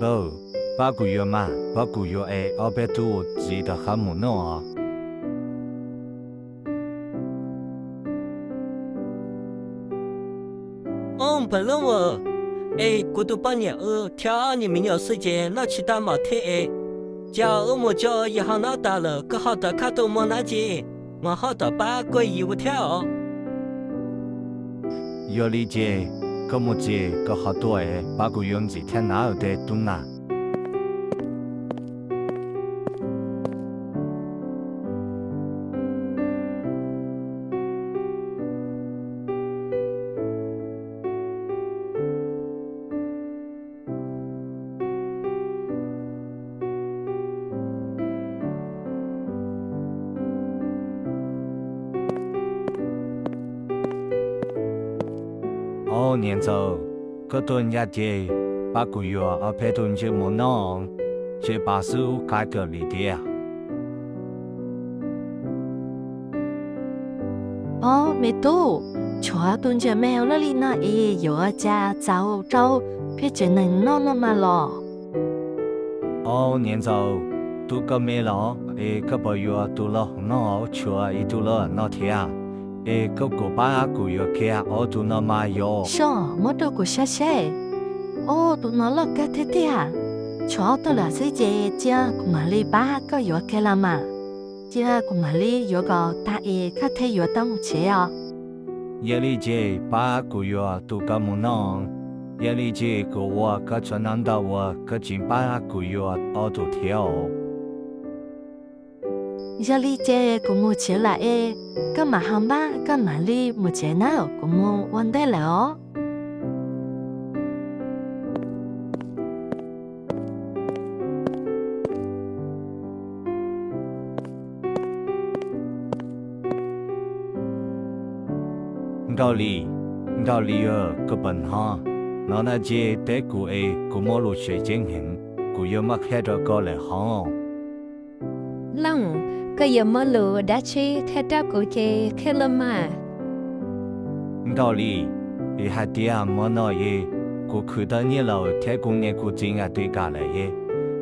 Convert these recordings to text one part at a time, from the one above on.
Aw, pab kuv yuav mas, pab kuv yuav es ob peb tug txiv rov qab mus noj os. Ob, Npawg Loob aw, es kuv tus poj niam thiab niag me nyuam xwb ces noj tsis tau mov thiab es, cas wb mus tso yawg hauv no tas lawm koj ho rov qab tuaj mus na ces, mas ho tom pab koj yim ua thiab os. Yog li ces koj mus txiv koj ho tuaj es pab kuv yuav ntxiv thiab na tes tub na. Ob niam ntxawm, koj tuaj ncaj ces pab kuv yuav ob peb tug ntsej muag noj, tsev pas xwb ub qab kawg li tiag. Ob me tub, tshuav tus ntsia me luaj li no es yuav ua cas txaus rau peb tsev neeg noj no mas los? Ob niam ntxawm, tub koj me los es koj puas yuav tus loj noj, tshuav ib tug loj noj thiab, es koj kuj pab kuv yuav kiag ob tug no mas yog. Soj, muab rau kuv saib seb. Ob, tus no loj kawg thiab tiag. Tshuav ob tug lawm xwb ces cia kuv mam li pab koj yuav kiag los mas. Cia kuv mam li yuav kom tag es koj thiaj yuav tau mus tsev os. Yog li ces pab kuv yuav tus koj mus noj. Yog li ces kuv ua koj tsaug ntau ntau uas koj tseem pab kuv yuav ob tug thiab os. Yog li ces kuv mus tsev lawm es koj mam ho npaj koj mam li mus tsev nawb, kuv mus ua ntej lawm os. Nkauj Lis, Nkauj Lis, koj puas hnov? Hnov no ces teb kuv es kuv muaj lus tseem ceeb heev, kuv yuav muab qhia rau koj lawm hov. Looj, koj yuav muaj lus dab tsi qhia rau kuv ces qhia los mas. Nkauj Lis, es hais tias hmo no es kuv khwv tau nyiaj los thiab kuv niam kuv txiv nkawd twb kam lawm es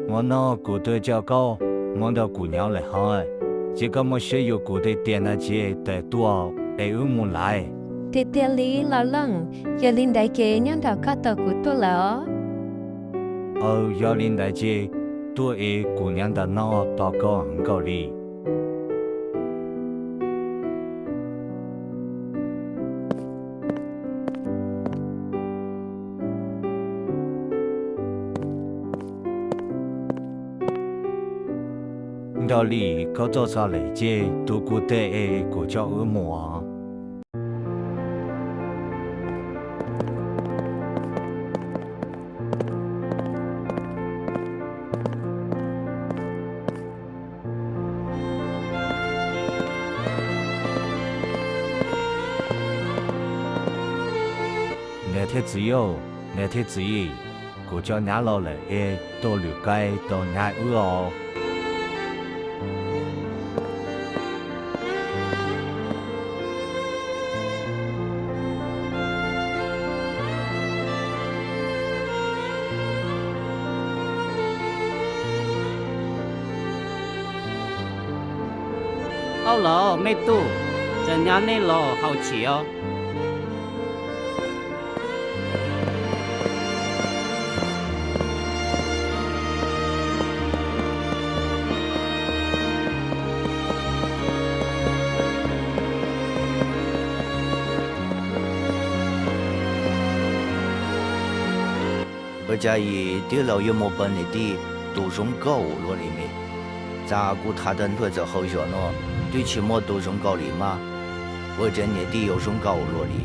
hmo no kuv tuaj coj koj mus nrog kuv nyob lawm hov, ces koj muaj siab yuav kuv tiag tiag no ces tawm tuaj es wb mus lawm. Tiag tiag li los Looj, yog li ntawd ces nyob nraum koj tos kuv tuaj lawm os. Aw, yog li ntawd ces tuaj es kuv nyob ntawm no tos koj Nkauj Lis. Nkauj Lis, koj tuaj txog lawm ces tu kuv tes es kuv coj wb mus os. Niam thiab txiv, niam thiab txiv, kuv cov nyab los lawm es tuaj lwm qaib tau nyab wb os. Au los me tub, cov nyab nej los hauv tsev os. Ua cas yim tij laug yuav mus pom niam tij tus zoo nkauj luaj li ne? Cas kuv tham tag nrho txoj hauj lwm no twb tsis muaj tus zoo nkauj li mas, ua cas niam tij yuav zoo nkauj luaj li?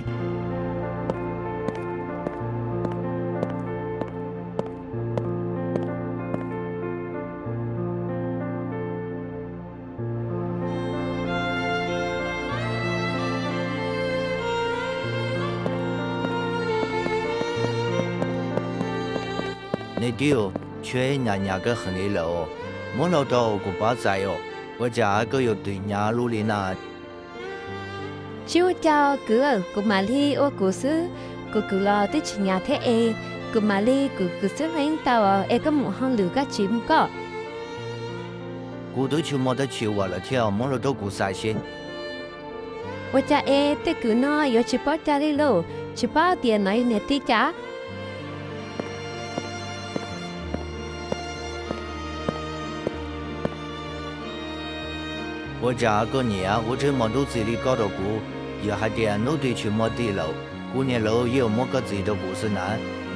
Niam tij, tshuab nyas nyas kawg heev li lawm os, muab hlau rau kuv pab txais os. Ua cas koj yuav twv nyas luaj li na? Tsis ua cas kwv, kuv mam li ua kuv xwb, kuv kwv los twb tsis nyas thiab es, Kuv mam li kuv kuv xwb yeej tau es koj mus hauj lwm koj tsis mus koj. Kuv twb tsis muaj dab tsi ua lawm thiab, muab los rau kuv xaiv seb. Ua cas es tej kwv no yuav tsis paub cai li lauj, tsis paub tias no yog niam tij cas? Ua cas koj niam ua tseeb muaj ntub txiv li koj rau kuv? Yog hais tias hnub twg tsis muaj tij lawm, kuv niam lawv yeej muab koj txiv rau kuv xwb na.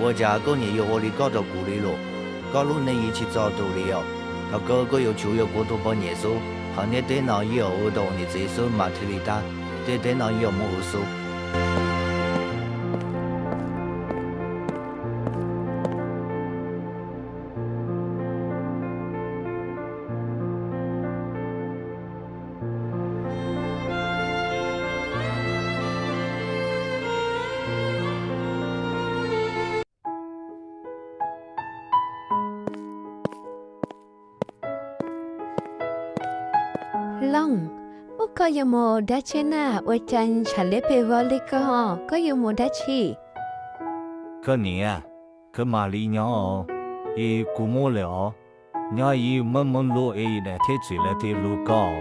Ua cas koj niam yuav ua li koj rau kuv li lauj? Koj lub neej yeej tsis txaus tu li os. Thaum kawg koj yuav tsum yog kuv tus poj niam xwb, hauv ntiaj teb no yeej ua rau niam txiv xwb mas thiaj li tag. Ntiaj teb no yeej muaj kuv xwb. Looj, ub, koj yuav mus dab tsi na? Ua cas ntshav liab pes vog li koj? Koj yuav mus dab tsi? Koj niam, koj mam li nyob os, es kuv mus lawm os. Nyob ib muaj hmoov luaj es niam thiab txiv lawv thiaj hlub koj.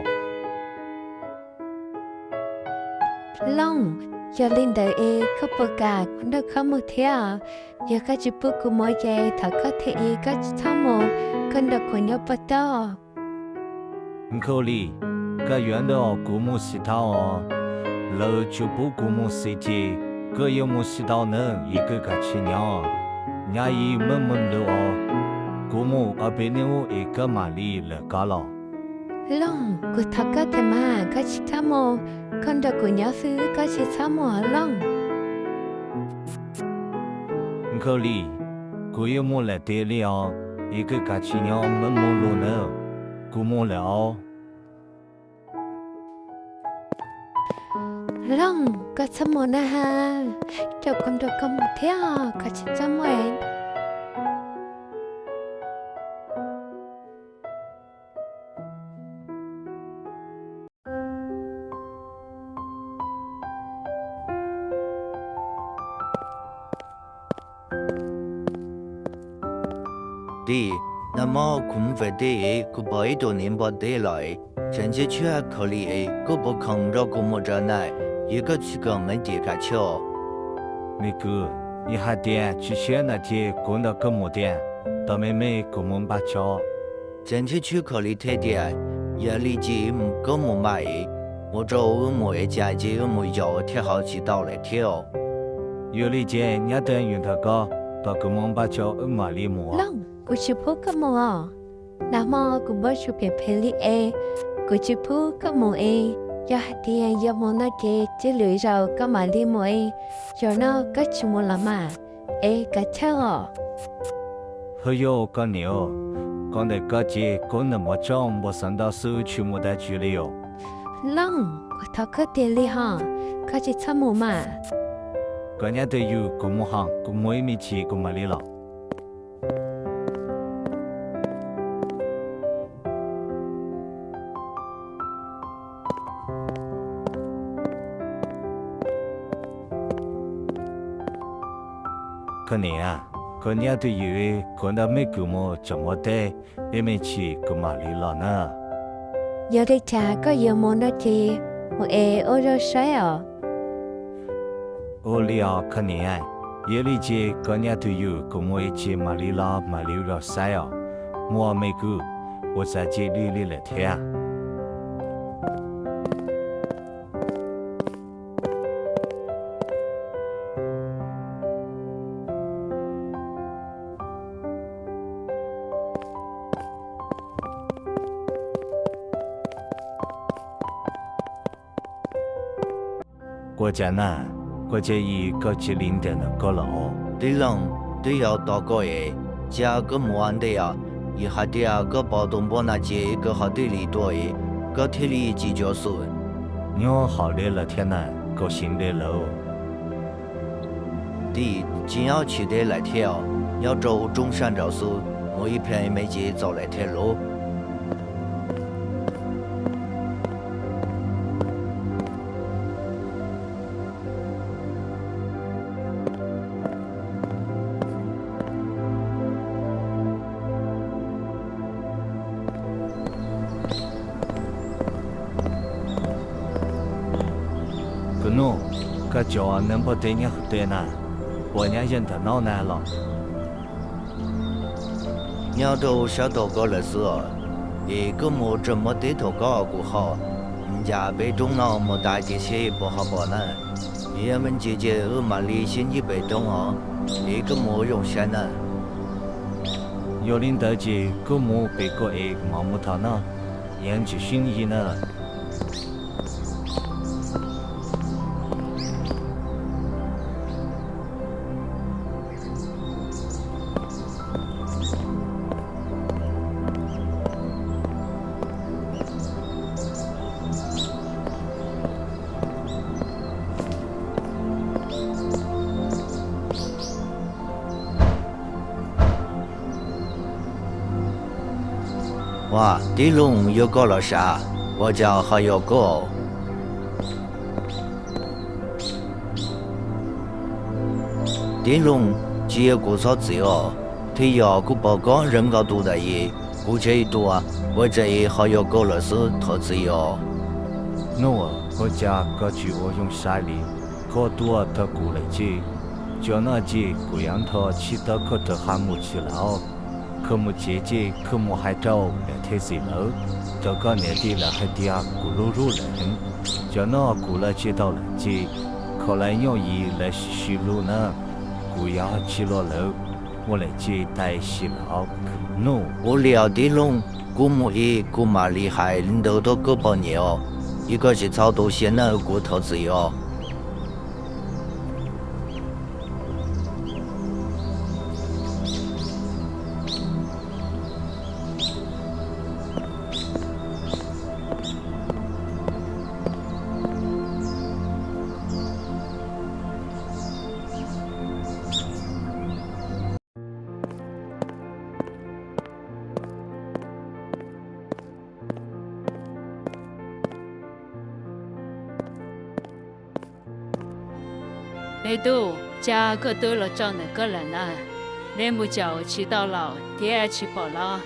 Looj, yog li ntawd es koj puas kam kuv nrog koj mus thiab? Yog koj tsis pub kuv mus ces thov koj thiab es koj tsis txhob mus, koj nrog kuv nyob puas tau? Nkauj Lis, koj yuav nrog kuv mus xwb tau os. Lawv tsis pub kuv mus xwb ces koj yuav mus xwb tau na, es koj kav tsij nyob. Nyob ib muaj hmoov luaj os, kuv mus ob peb hnub es koj mam li lawm koj los. Looj, kuv thov koj tiag mas, koj tsis txhob mus, koj nrog kuv nyob xwb, koj tsis txhob mus Looj. Nkauj Lis, kuv yuav mus lawm tiag li os, es koj kav tsij nyob, muaj hmoov luaj na, kuv mus lawm os. Looj, koj txhob mus na has, cas kuv nrog koj mus thiab koj tsis txhob mus. Tij, nag hmo kuv mus vem teb es kuv pom ib tug niam npog teb los es, tseem ntxhiab tshiab kawg li es, koj puas khoom nrog kuv mus rau na? Yog koj tsis khoom mas ces kav tsij. Me kwv, yog hais tias tsis tshiab na ces kuv nrog koj mus tiag, tos me me kuv mus npaj tso. Tseem ntxhiab tshiab kawg li thiab tiag, yog li ces koj mus mas es, ua rau wb mus es cas ces wb mus yaus thiaj hauv tsis tau lawm thiab. Yog li ces nyob twj ywm ntawm koj, tos kuv mus npaj tso wb mam li mus. Looj, kuv tsis pub koj mus os. Nag hmo kuv npau suav phem phem li es, kuv tsis pub koj mus es, yog hais tias yuav mus no ces cia lwm zaus koj mam li mus es, zaum no koj tsis mus los mas, es kav chawj os. Hwj yog koj niam, koj ntawm koj ces koj ntawm mov tsooj npau xav ntau xwb tsis mus dab tsi li os. Looj, kuv thov koj tiag li ho, koj tsis txhob mus mas. Koj nyob twj ywm kuv mus ho, kuv mus ib me chim kuv mam li los. Koj niam, koj nyob twj ywm, kuv nrog me kwv mus tsom muab teb, ib me chim kuv mam li los na. Yog li cas koj yuav mus no ces mus es ua zoo saib os. Ua li os koj niam, yog li ces koj nyob twj ywm kuv mus ib chim mam li los mam li ua zoo saib os. Mus me kwv, ua tsav ci dib li lawm thiab. Ua cas na, ua cas yim koj cia li ntiam ntawm koj lawm os? Tij Looj, twb yog tos koj es, cas koj mus ua ntej os? Yog hais tias koj pom tus npua no ces koj ho thiaj li tuaj es, koj thiaj li tsis tso xu. Nyob haum deb lawm thiab na, koj sim deb lawm. Tij, tsis nyob tsis deb lawm thiab, nyob rau roob sab nraud xwb, mus ib pliag me ces txog lawm thiab lauj. Koj cov neeg npog teb nyob qhov twg na? Puas nyob ze ntawm no na los? Nyob rau sab tod ko lawm xwb os. Es koj mus tsuas muab teb thaum koj kuv ho ncav peb roob no mus tas ces seb puas ho pom na. Yog me ntsis ces wb mam li sib ntsib pem roob os. Es koj mus zoo saib na. Yog li ntawd ces koj mus pem ko es mam mus thaum no, yeej tsis sib ntsib na. Ua, tib Looj, yog koj los sav? Ua cas ho yog koj? Tib Looj, tsis yog kuv txhob txwv os, thiab yog kuv pom koj zoo nkaus tus dais es kuv thiaj tua, ua cas ho yog koj lawm xwb, thov txim os. Nuj, ua cas koj tsis ua zoo saib li? Koj tuaj tau kuv lawm ces, cov no ces kuv yuav nthos tsis tau koj rov qab mus tsev lawm. Koj mus tsev ces koj mus hais rau niam thiab txiv lawv, rau koj niam tij lawv hais tias kuv hlub hlub lawv heev. Cov no kuv los tsis tau lawm ces, kho lawv nyob yim lawv sib sib hlub na, kuv yuav tsis los lawm. Ua lawm ces tais sis los. Nuj, ua li os tib Looj, kuv mus ib kuv mam li hais li ntawd rau koj poj niam os. Yog koj tsis txhob tu siab na, kuv thov txim os. Me tub, cas koj twb los txog ntawm koj lawm na? Nej mus caum tsis tau los thiab tsis pom los?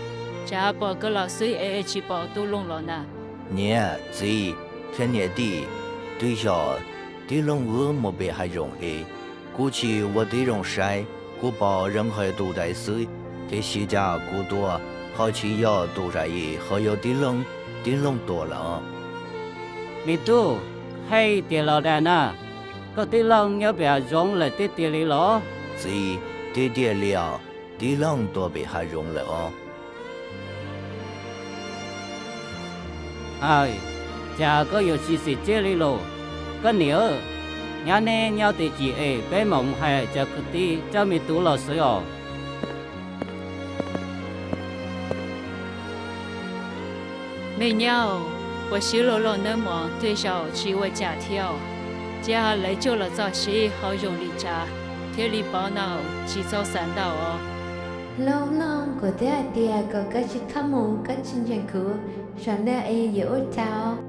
Tsam pom koj los xwb es tsis pom tub Looj los na. Niam txiv thiab niam tij, twb yog tib Looj wb mus pem hav zoov es kuv tsis ua tib zoo saib, kuv pom zoo nkaus tus dais xwb, tiam sis cas kuv tua ho tsis yog tus dais es ho yog tib Looj, tib Looj tua lawm. Me tub, hais tiag los dag na, koj tib Looj nyob pem hav zoov lawm tiag tiag li los? Txiv, tiag tiag li os, tib Looj tua pem hav zoov lawm os. Cas koj yuav tsis xim txiaj li los? Koj niam, nyab neb nyob tim cim es peb mam hais cov kwv tij coj me tub los xwb os. Me nyab, puas sib luag luag nawb mog, tej zaum tsis ua cas thiab. Cia lawv coj los txog seb ho zoo li cas thiaj li paub na, tsis txhob xav ntau os. Looj, Looj, kuv twb hais tias kom koj tsis txhob mus, koj tsis ntseeg kuv, zaum no es yuav ua cas os?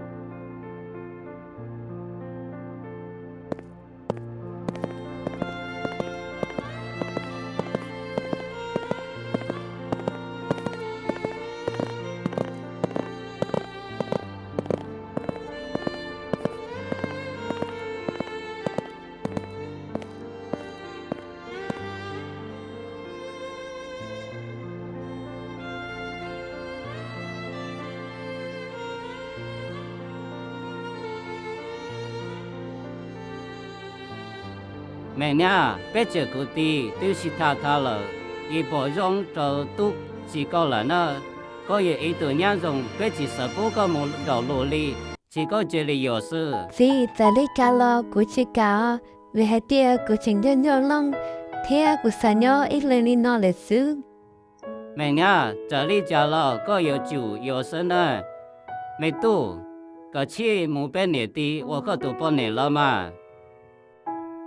Me nyab, peb tsev kwv tij twb sib tham tham lawm, es pom zoo rau tub txiv koj lawm na. Koj yog ib tug nyab zoo, peb tsis xav pub koj mus nraum luag li, tsis koj cia li yuav xwb. Txiv, txawm li cas los kuv tsis kam, vim hais tias kuv tseem ncaj nraug Looj, thiab kuv xav nyob ib leeg li no lawm xwb. Me nyab, txawm li cas los koj yuav tsum yuav xwb na. Me tub, koj cia mus peb niam tij ua koj tus poj niam los mas.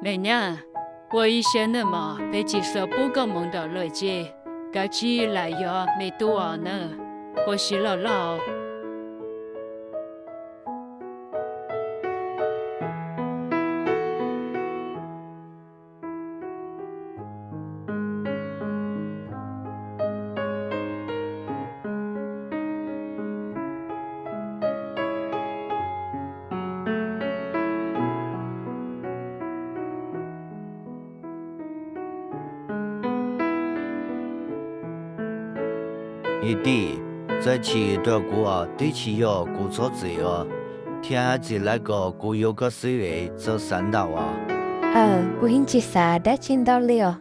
Me nyab, ua ib siab nawb mog, peb tsis xav pub koj mus nraum luag ces, kav tsij lam yuav me tub os nawb, ua siab loj loj. Niam tij, txawm tsis tuag kuv twb tsis yog kuv txhob txwm os, thiab txim lawv kom kuv yuav koj xwb es txhob xav ntau os. Aw, kuv yeej tsis xav dab tsi ntau li os.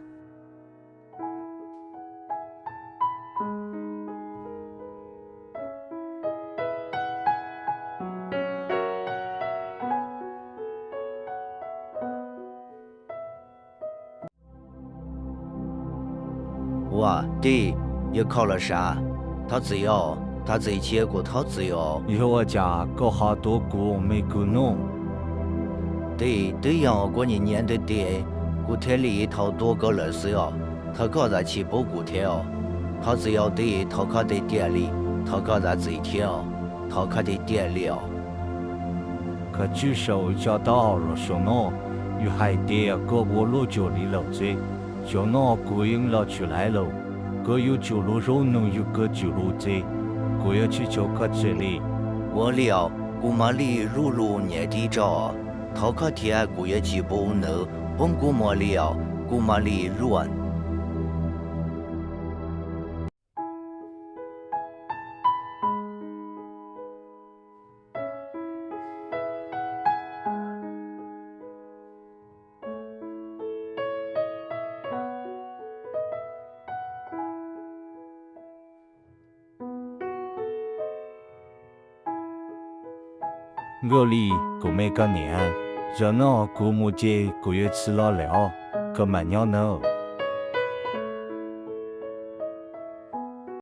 Ua tij, yog kho los sav, thov txim os, thov txim cia kuv thov txim os. Yog ua cas koj ho tuav kuv me kub noj? Tij, twb yog kuv nyiam nyiam ntiag tiag, kuv thiaj li tau tuav koj lawm xwb os. Thov koj zam txim pub kuv thiab os. Thov txim os tij, thov koj tiag tiag li, thov koj zam txim thiab os, thov koj tiag tiag li os. Koj tswj saum tso tau los saum no, yus hais tias koj ua luaj cuag li lawm xwb. Saum no kuv yeej los tsis laiv lawm, koj yuav tsum lub zaub nug yug koj tswv lub txij, kuv yuav tsis tso koj tseg li. Ua li os, kuv mam li lub lub niam tij tso. Thov koj thiab, kuv yuav tsis pub nws poob kua muag li os, kuv mam li luaj. Nkauj Lis, kuv me koj niam, zaum no kuv mus ces kuv yuav tsis los lawm os, koj mam nyob nawb.